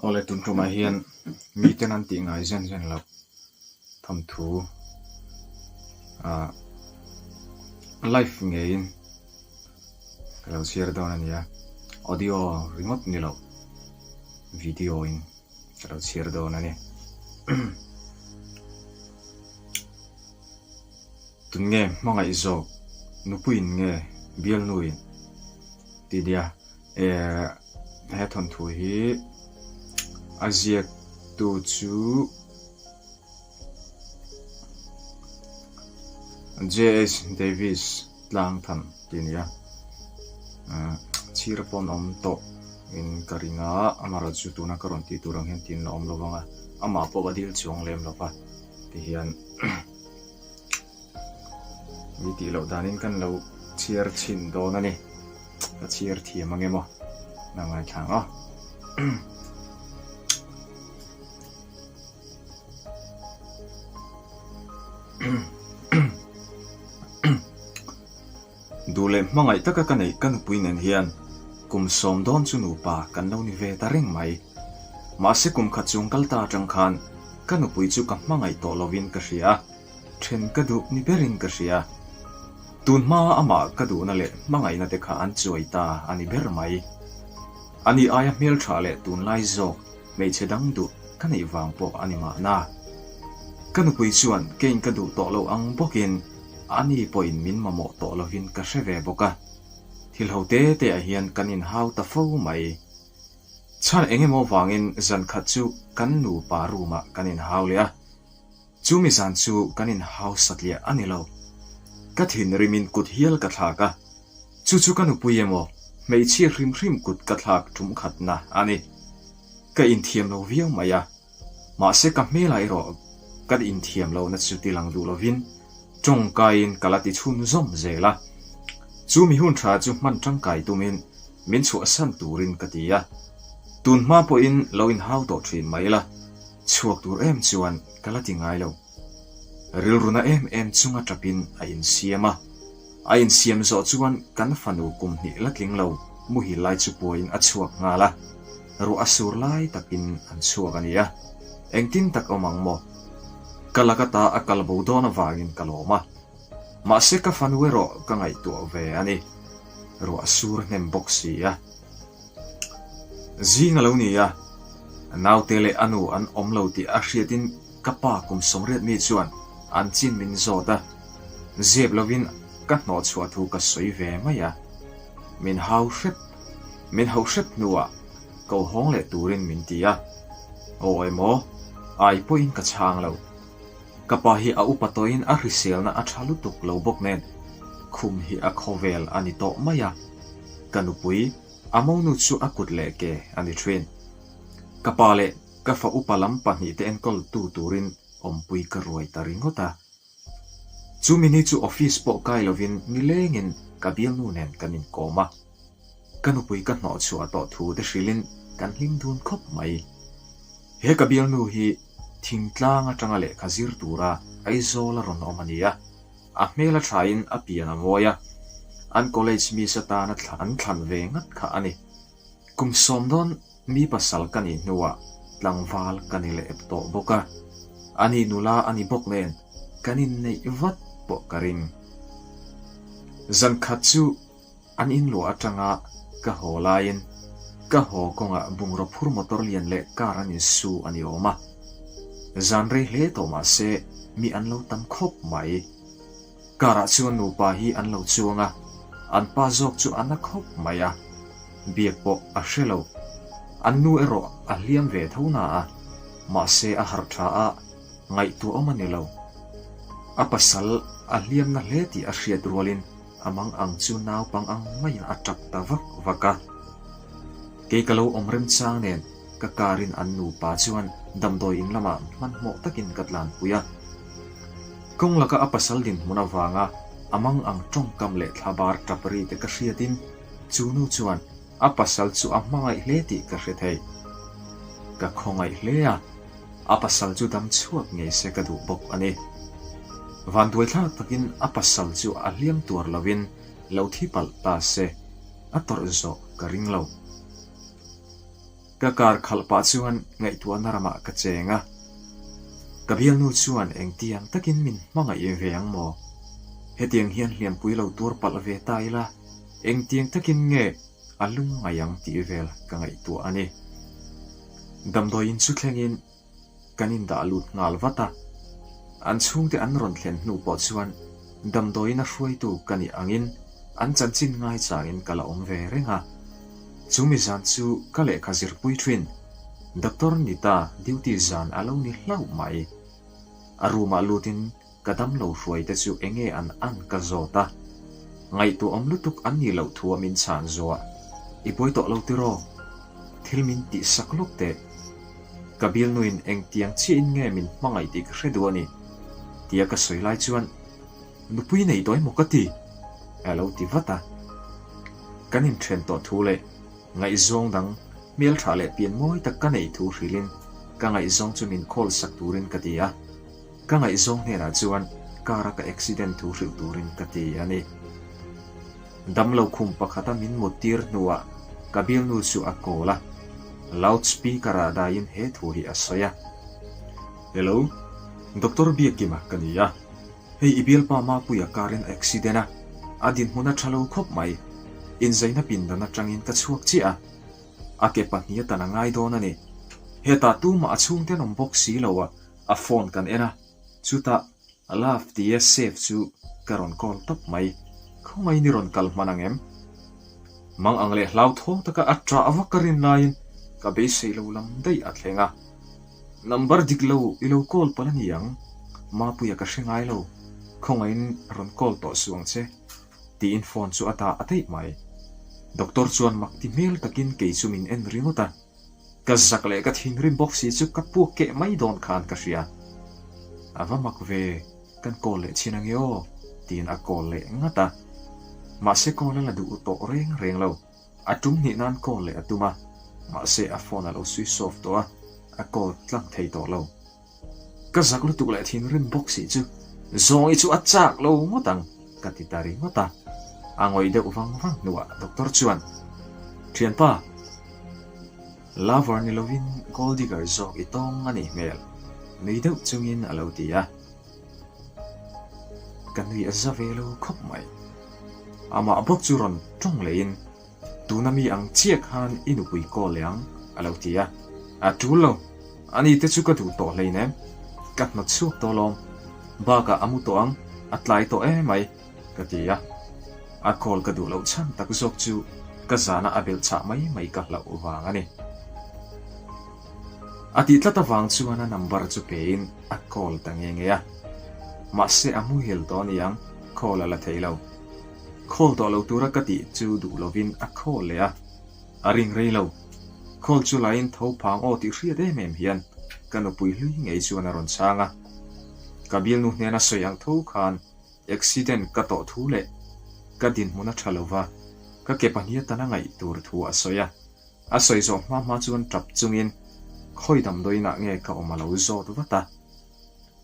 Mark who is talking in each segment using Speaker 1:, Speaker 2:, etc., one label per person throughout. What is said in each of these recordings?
Speaker 1: Awle tun tumah hian miten an tih ngai zen zen loh thawnthu ah live ngeiin ka lo chhiar dawn a ni a, audio ringawt ni lo video in ka lo chhiar dawn a ni. Tun nge hmangaih zawk nupuiin nge bialnuin tih nia eh he thawnthu hi a ziaktu chu JH Davis Tlangthan tih a ni a chhir pawh an awm tawh in ka ring a amaherawhchu tuna ka rawn tih tur ang hian tin a awm lo vang a amah pawh a dil chuang lem lo va ti hian. Mi tih loh danin kan lo chhiar chhin dawn a ni. Ka chhiar thiam ang emaw na ngaithla ang aw. Duh leh hmangaih taka ka neih ka nupui nen hian kum sawm dawn chu nupa kan lo ni ve ta reng mai. Mahse kum khat chung kal ta atang khan ka nupui chu ka hmangaih tawh lovin ka hria a, then ka duh ni berin ka hria. Tun hma amah ka duhna leh hmangaihna te kha an chuai ta a ni ber mai. Ani aia hmeltha leh tunlai zawk hmeichhe dang duh ka neih vang pawh a ni mahna. Ka nupui chuan keiin ka duh tawh lo ang bawkin ani pawhin min mamawh tawh lovin ka hre ve bawk a. Thil ho te te ah hian kan inhau ta fo mai. Chhan eng emaw vangin zan khat chu kan nupa room ah kan inhau leh a. Chumi zan chu kan inhau satliah a ni lo. Ka thinrimin kut hial ka thlak a. Chu chu ka nupui emaw hmeichhia hrim hrim kut ka thlak tum khatna a ni. Ka inthiam lo viau mai a. Mahse ka hmelah erawh ka inthiam lohna chu ti lang duh lovin tawngkaiin ka la ti chhunzawm zel a. Chu mi hun tha chu hman tangkai tumin min chhuahsan turin ka ti a. Tun hma pawhin lo inhau tawh thin mai la, chhuak tur em chuan ka la ti ngai lo. Rilruna em em chunga tapin a insiam a. A insiam zawh chuan kan fanu kum hnih la tling lo muhil lai chu puaiin a chhuak nghal a, ruah a sur lai takin an chhuak a ni a, engtin tak awm ang maw? Ka laka ta a kal bo dawn avangin ka lawm a, mahse ka fanu erawh ka ngaihtuah ve a ni, ruah a sur hnem bawk si a. Zing a lo ni a, naute leh a nu an awm lo tih a hriatin ka pa kum 80 mi chuan an chin min zawt a, zep lovin ka hnawh chhuah thu ka sawi ve mai a. Min hau hrep, min hauh hrep hnuah ko hawng leh turin min ti a, aw emaw ai pawhin ka chhang lo. Ka pa hi a upa tawhin a hriselna a tha lutuk lo bawk nen khum hi a khawvel a ni tawh mai a, ka nupui a monu chu a kut leh ke a ni thin. Ka pa leh ka fa upa lam pahnihte enkawl tu turin awmpui ka ruai ta ringawt a. Chu mini chu office pawh kai lovin nilengin ka bialnu nen kan inkawm a. Ka nupui ka hnawh chhuah tawh thu te hrilhin kan hlim dun khawp mai. He ka bialnu hi thingtlang atanga lehkha zir tura Aizawl a rawn awm a ni a, a hmel a thain a pian a mawi a, an college miss atana an thlan ve ngat kha a ni. Kum sawm dawn mi pasal ka nih hnuah tlangval ka ni leh ep tawh bawk a, ani nula a ni bawk nen kan inneih vat pawh ka ring. Zan khat chu An inluah atanga ka haw laiin ka haw kawngah bungraw phur motor lian leh car an insu a ni awm a. Zan rei hle tawh mah se mi an lo tam khawp mai. Car ah chuan nupa hi an lo chuang a, an pa zawk chu a na khawp mai a, biak pawh a hre lo. An nu erawh a hliam ve tho na a, mahse a harh tha a, ngaihtuah awm a ni lo. A pasal a hliamna hle tih a hriat rualin A mang ang chu naupang ang maiin a tap ta vak vak a. Kei ka lo awm remchang nen ka car in an nupa chuan damdawi in lamah hmanhmawh takin ka tlanpui a. Kawng laka a pasal dinhmun avanga a mang ang tawngkam leh thlabar tap ri te ka hriatin chu nu chuan a pasal chu a hmangaih hle tih ka hre thei. Ka khawngaih hle a. A pasal chu dam chhuak ngei se ka duh bawk a ni. Vanduaithlak takin a pasal chu a hliam tuar lovin lo thi palh ta se, a tawrh zawh ka ring lo. Ka kar khalh pah chuan ngaihtuahna ramah ka cheng a. Ka bialnu chuan engtiang takin min hmangaih ve ang maw? Hetiang hian hliampui lo tuar palh ve ta ila, engtiang takin nge a lungngaih ang tih vel ka ngaihtuah a ni. Damdawiin chu thlengin kan indah lut nghal vat a. An chhungte an rawn thlen hnu pawh chuan damdawiin a hruaitu ka nih angin an chanchin ngaichangin ka la awm ve reng a. Chu mi zan chu ka lehkha zirpui thin Doctor Nita duty zan a lo ni hlauh mai. A room ah lutin Ka damlo hruaite chu enge an an ka zawt a, ngaihtuahawm lutuk an nih loh thu a min chhan zuah. I buai tawh lo tiraw? Thil min tih sak lawk teh. Ka bialnuin engtiang chiahin nge min hmangaih tih ka hre duh a ni, tia ka sawi lai chuan nupui nei tawh emaw ka ti? a lo ti vat a. Kan inthen tawh thu leh ngaihzawng dang hmeltha leh pian mawi tak ka neih thu hrilhin ka ngaihzawng chu min call sak turin ka ti a. Ka ngaihzawng hnenah chuan car a ka accident thu hrilh turin ka ti a ni. Damlo khum pakhata min mut tir hnuah ka bialnu chu a call a, loud speaker ah daiin he thu hi a sawi a. Hello, Doctor Biakima ka ni a, hei i bialpa Mapuia car in a accident a, a dinhmun a tha lo khawp mai, inzaina pindan atangin ka chhuak chiah a, a ke pahnih atan a ngai dawn a ni. Hetah tumah a chhungte an awm bawk si lo a, A phone kan en a, chutah love tia save chu ka rawn call tawp mai. Khawngaih ni rawn kal hman ang em? Mang ang leh hlauthawng taka a ṭah vak ka rin laiin ka beisei lo lam daih a thleng a. Number dik lo i lo call palh a ni ang, Mapuia ka hre ngai lo, khawngaihin rawn call tawh suh ang che, tiin phone chu a dah a daih mai. Doctor chuan mak ti hmel takin kei chu min en ringawt a. Ka zak leh ka thinrim bawk si chu ka puak keh mai dawn khan ka hria. A va mak ve, kan call leh chhin ange aw, tiin a call leh ngat a. Mahse call a la duh tawh reng reng lo. A tum hnih nan call leh a tum a, mahse a phone a lo switch off tawh a, a call tlang thei tawh lo. Ka zak lutuk leh thinrim bawk si chu Zawngi chu a chak lo ngawt ang ka ti ta ringawt a. A ngawih deuh vang vang hnuah doctor chuan, Thianpa, lover ni lovin gold digger zawk i tawng a nih hmel, nui deuh chungin a lo ti a. Ka nui a za ve lo khawp mai. Amah bawk chu rawn tawng lehin Tuna mi ang chiah khan i nupui call leh ang, a lo ti a. A tul lo, ani te chu ka duh tawh hleinem, ka hnawt chhuak tawh lawm, bakah a mu tawh ang, a tlai tawh emai, ka ti a. A call ka duh loh chhan tak zawk chu ka zana a belh chah mai mai ka hlauh vang a ni. A tih tlat avang chuan a number chu pein a call ta nge nge a. Mahse a muhil tawh a ni ang, call a la thei lo. Call tawh lo tura ka tih chu duh lovin a call leh a, a ring rei lo. Call chu lain tho phang aw tih hriat em em hian ka nupui hlui ngei chuan a rawn chhang a. Ka bialnu hnena sawi ang tho khan accident ka tawh thu leh ka dinhmun a tha lova ka ke pahnih atan a ngaih tur thu a sawi a. A sawi zawh hma hma chuan tap chungin khawi damdawiinah nge ka awm a lo zawt vat a.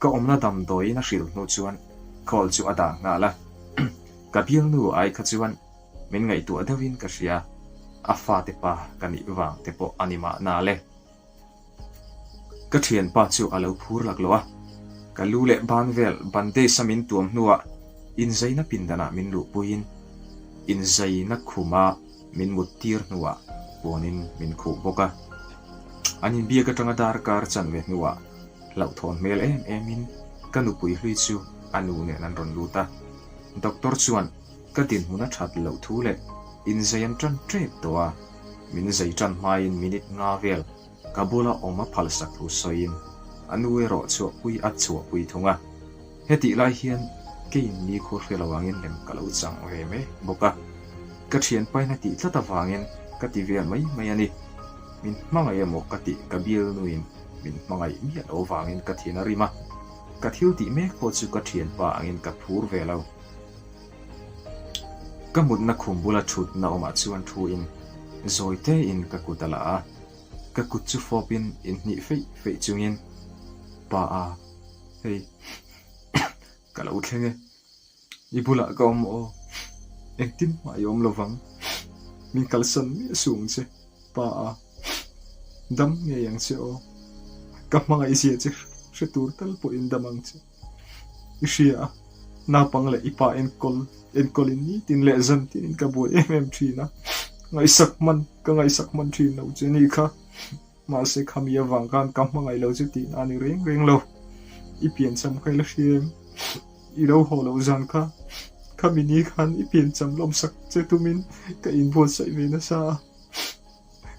Speaker 1: Ka awmna damdawiin a hrilh hnu chuan call chu a dah nghal a, ka bialnu ai kha chuan min ngaihtuah deuhin ka hria, a fate pa ka nih vang te pawh a ni mahna le. Ka thianpa chu a lo phur laklawh a, ka lu leh ban vel bandage a min tuam hnuah inzaina pindanah min luhpuiin inzaina khuma min mut tir hnuah puanin min khuh bawk a, an inbiak atanga darkar chanve hnuah Hlauhthawn hmel em em in ka nupui hlui chu a nu nen an rawn lut a, doctor chuan ka dinhmun a that loh thu leh inzei an tan tep tawh a, min zei tan hmain minute nga vel ka bula awm a phalsak thu sawiin a nu erawh chhuahpui a chhuahpui thung a, hetih lai hian keiin nikhua hre lo angin lem ka lo chang ve mek bawk a, ka thianpain a tih tlat avangin ka ti vel mai mai a ni, min hmangaih emaw ka tih ka bialnuin Min hmangaih miah lo vangin ka thin a rim a, ka thil tih mek pawh chu ka thianpa angin ka phur ve lo. Ka mutna khum bula thutna awmah chuan thu in zawi tein ka kut a la a, ka kut chu fawpin inhnih feih feih chungin, Pa a, hei ka lo thleng e. I bulah ka awm aw, engtin mah i awm lovang, min kalsan miah suh ang che, pa a.
Speaker 2: Dam ngei ang che aw. Ka hmangaih zia che hre tur tal pawhin dam ang che. I hria a, naupang leh i pa enkawl enkawlin nitin leh zantinin ka buai em em thin a, ngaihsak hman ka ngaihsak hman thin lo che ni kha. Mahse khami avang khan ka hmangaih lo che tihna a ni reng reng lo. I piancham kha i la hria em? I lo haw loh zan kha khami ni khan i piancham lawmsak che tumin ka inbuatsaih ve nasa a.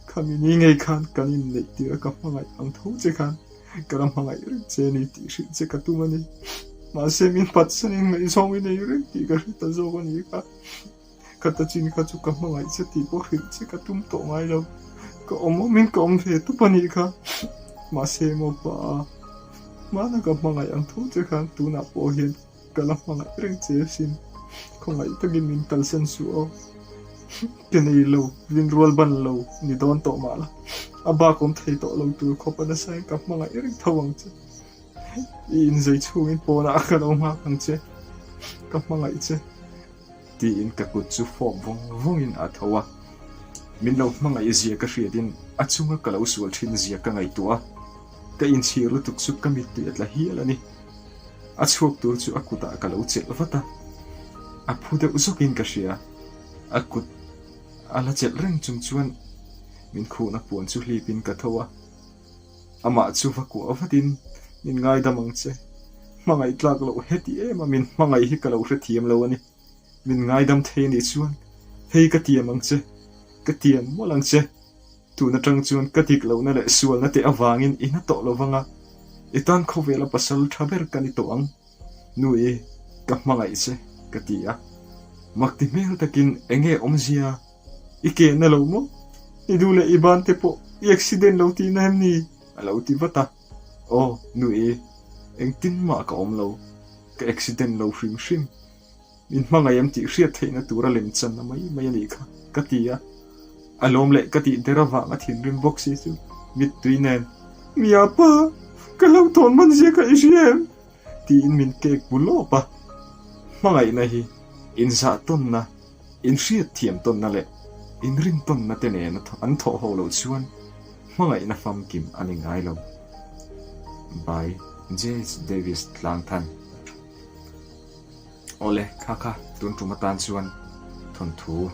Speaker 2: Khami ni ngei khan kan inneih tir a ka hmangaih ang tho che khan ka la hmangaih reng che a ni tih hrilh che ka tum a ni. Mahse min phatsanin ngaihzawng i nei reng tih ka hre ta zawk a ni kha. Ka ta chin kha chu ka hmangaih che tih pawh hrilh che ka tum tawh ngai lo. Ka awm awmin ka awm ve tawp a nih kha. Mahse maw pa, hmana ka hmangaih ang tho che khan tunah pawh hian Ka la hmangaih reng che asin, khawngaih takin min kalsan suh aw. Ke nei lo, vin rual ban lo ni dawn tawh mah la, a bak awm thei tawh lo tur khawp a nasa in ka hmangaih reng tho ang che. I inzei chhungin pawnah ka lo nghak ang che, ka hmangaih che.
Speaker 1: Tiin ka kut chu fawp vawng vawngin a tho a, min lo hmangaih zia ka hriatin a chunga ka lo sual thin zia ka ngaihtuah a, ka inchhir lutuk chu ka mittui a tla hial a ni. A chhuak tur chu a kutah ka lo chelh vat a, a phu deuh zawkin ka hria. A kut a la chelh reng chung chuan min khuhna puan chu hlipin ka tho a, amah chu va kuah vatin min ngaidam ang che. Hmangaih tlak loh heti em a min hmangaih hi ka lo hrethiam lo a ni. Min ngaidam thei anih chuan hei ka tiam ang che, ka tiam mawlh ang che. Tun atang chuan ka dik lohna leh sualna te avangin i na tawh lo vang a, i tan khawvela pasal tha ber ka ni tawh ang. Nu i, ka hmangaih che, ka ti a. Makti hmel takin enge awmzia i ke na lo maw? I duh leh i ban te pawh i accident lo tihna em ni? a lo ti vat a. Aw, nu i, engtin mah ka awm lo, ka accident lo hrim hrim. Min hmangaih em tih hriat theihna tura lem channa mai mai a nih kha, ka ti a. A lawm leh ka tih der avang a thinrim bawk si chu mittui nen, Mia pa, ka lo tawn man zia kha i hria em? tiin min kek bu lawp a. Hmangaihna hi inzah tawnna, inhriat thiam tawnna leh inrin tawnna te nen an thawh ho loh chuan hmangaihna famkim a ni ngai lo. By JH Davis Tlangthan. Awle, kha kha, tun tum atan chuan thawnthu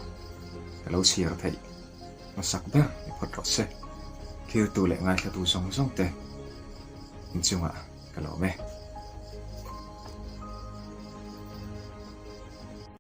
Speaker 1: ka lo chhiar theih hmasak ber ni phawt rawh se. Thiltu leh ngaithlatu zawng zawng te inchungah ka lawm e.